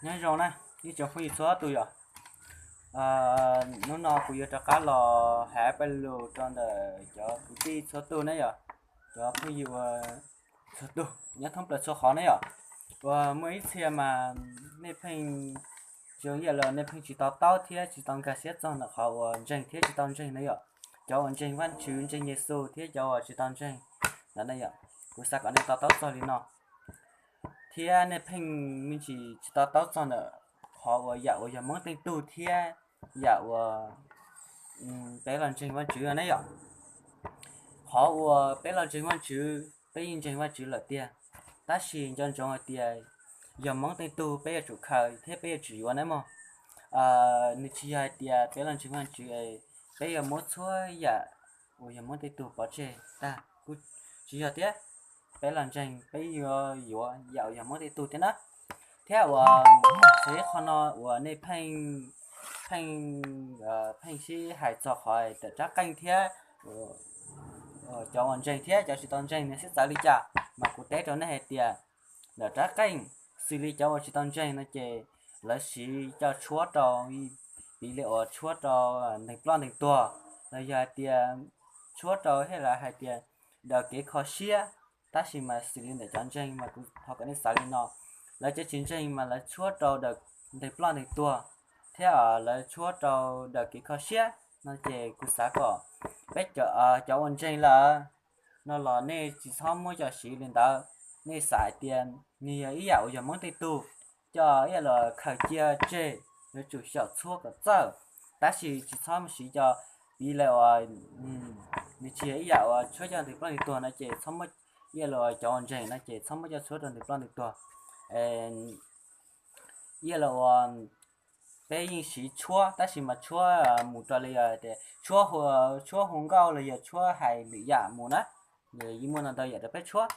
Nyob zoo na, ib tsoom phooj ywg txhua tus yom. Hnub no kuv yuav rov qab los hais paj lug rau ntawm cov kwv tij txhua tus ne yom, cov phooj ywg uas txhua tus nyob thoob plaws txhua qhov ne yom. Uas muaj ib txhia mas nej pheej, tsis yog los nej pheej tsis to taub thiab tsis tau nkag siab txog ntawm qhov uas ntseeg thiab tsis tau ntseeg na yom. Cov uas ntseeg Vajtswv, ntseeg Yexus thiab cov uas tsis tau ntseeg ntawd na yom. Kuv xav kom nej to taub txog li no, thiab nej pheej me ntsis tsis to taub txog ntawm qhov uas yam uas yog Hmoob teej tug thiab yam uas peb los ntseeg Vajtswv ne yom. Qhov uas peb los ntseeg Vajtswv, peb yeej ntseeg Vajtswv lawm tiag, tab sis nco ntsoov hais tias yog Hmoob teej tug peb yuav tsum khaws thiab peb yuav tsum yuav na mog. Nws tsis yog hais tias peb los ntseeg Vajtswv es peb yuav muab txhua yam uas yog Hmoob tej tug pov tseg tag, kuj tsis yog thiab. Peb los ntseeg peb yuav yuav yam uas yog Hmoob tej tug thiab na. Thiab uas txog ib qho no uas nej pheej, pheej, pheej sib hais txog qhov tawm rab qeej thiab cov uas ntseeg thiab cov tsis tau ntseeg nws sib txawv li cas, mas kuv teb rau nej hais tias ntawm rab qeej, xws li cov uas tsis tau ntseeg no ces lawv siv coj tshuab rau, piv li uas tshuab rau nteeg ploj nteeg tuag, los yog hais tias tshuab rau thiab lawv hais tias daws kev kho siab. Tab sis mas xws li ntawm cov ntseeg mas kuv thov kom nej xav li no, lawv cov tsis ntseeg mas lawv tshuab rau daws nteeg ploj nteeg tuag, thiab lawv tshuab rau daws kev kho siab no ces kuv xav kom peb cov uas ntseeg lawm no los nej tsis txhob muab coj siv li ntawd. Nej xav hais tias nws yog ib yam uas yog Hmoob tej tug, coj ib yam los khaws cia tseg, yuav tsum xyaum txhua kom txawj, tab sis tsis txhob siv coj, piv li uas nws tsis yog ib yam uas tshuab coj nteeg ploj nteeg tuag no ces txhob muab, ib yam li uas cov uas ntseeg no ces txhob muab coj tshuab rau nteeg ploj nteeg tuag. Ib yam li uas peb yeej siv tshuab, tab sis mas tshuab mus rau li yog tias tshuab, tshuab hu nkauj los yog tshuab hais lwm yam mus na, yeej muaj ntau ntau yam rau peb tshuab.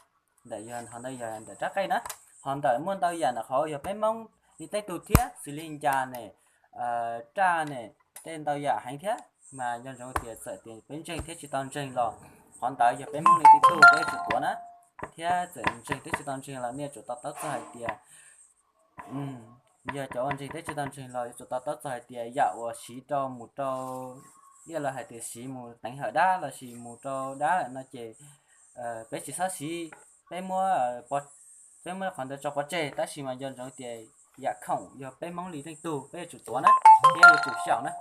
Ntawm yog ho ntawd yog ntawm rab qeej na, ho ntawm muaj ntau yam ntawm qhov yog peb Hmoob li tej tug thiab xws li ncas ne, raj ne, tej ntau yam heev thiab. Mas nco ntsoov tias txawm tias peb ntseeg thiab tsis tau ntseeg los qhov ntawd yog peb Hmoob li tej tug peb yuav tsum tuav na, thiab txawm ntseeg thiab tsis tau ntseeg los nej yuav tsum to taub txog hais tias yog cov uas ntseeg thiab tsis tau ntseeg los yuav tsum to taub txog hais tias yam uas siv rau mus rau, ib yam li hais tias siv mus teev hawm dab lossis mus rau dab lawm no ces peb tsis txhob siv, peb muab, peb muab qhov ntawd tso pov tseg, tab sis mas nco ntsoov tias yam khoom yog peb Hmoob li tej tug peb yuav tsum tuav na, peb yuav tsum xyaum na.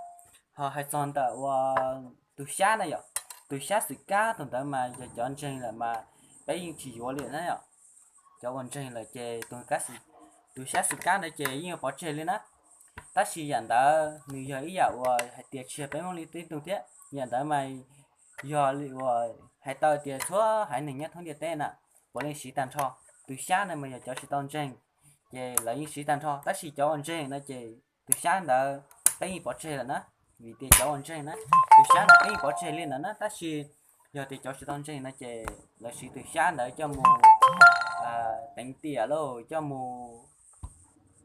Ho hais txog ntawm uas tus xyab na yom, tus xyab xwm kab tus ntawd mas yog cov ntseeg lawm mas peb yeej tsis yuav li na yom. Cov uas ntseeg lawm ces tus xyab xwm kab ntawd ces yeej yuav pov tseg li na. Tab sis yam ntawd nws yog ib yam uas hais tias tsis yog peb Hmoob li tej tug thiab, yam ntawd mas yog li uas hais tau tias txhua haiv neeg nyob thoob ntiaj teb na puav leej siv tag nrho. Tus xyab ntawd mas yog cov tsis tau ntseeg ces lawv yeej siv tag nrho, tab sis cov uas ntseeg no ces tus xyab ntawd peb yeej pov tseg lawm na. Vim tias cov uas ntseeg na, tus xyab ntawd peb yeej pov tseg li ntawd na, tab sis yog tias cov tsis tau ntseeg no ces lawv siv tus xyab ntawd coj mus teev tiam lauj, coj mus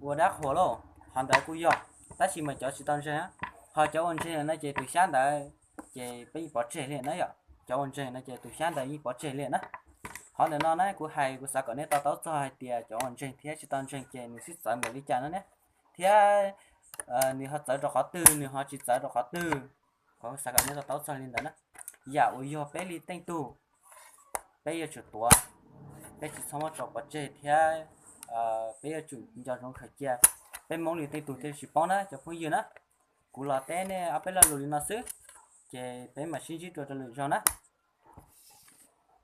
ua dab qhuas lauj, qhov ntawd kuj yog. Tab sis mas cov tsis tau ntseeg, ho cov uas ntseeg no ces tus xyab ntawd ces peb yeej pov tseg li na yom. Cov uas ntseeg no ces tus xyab ntawd yeej pov tseg li na. Qhov ntawm no na kuv hais kuv xav kom nej to taub txog hais tias cov uas ntseeg thiab tsis tau ntseeg ces nws sib txawv npaum li cas no ne, thiab nws ho txawv rau qhov twg, nws ho tsis txawv rau qhov twg. Kuv xav kom nej to taub txog li ntawd na. Yam uas yog peb li tej tug, peb yuav tsum tuav, peb tsis txhob muab tso pov tseg thiab peb yuav tsum nco ntsoov khaws cia. Peb Hmoob li tej tug thiaj tsis paub na cov phooj ywg na. Kuv los teb nej ob peb lo lus li no xwb, ces peb mam sib ntsib dua rau lwm zaug na.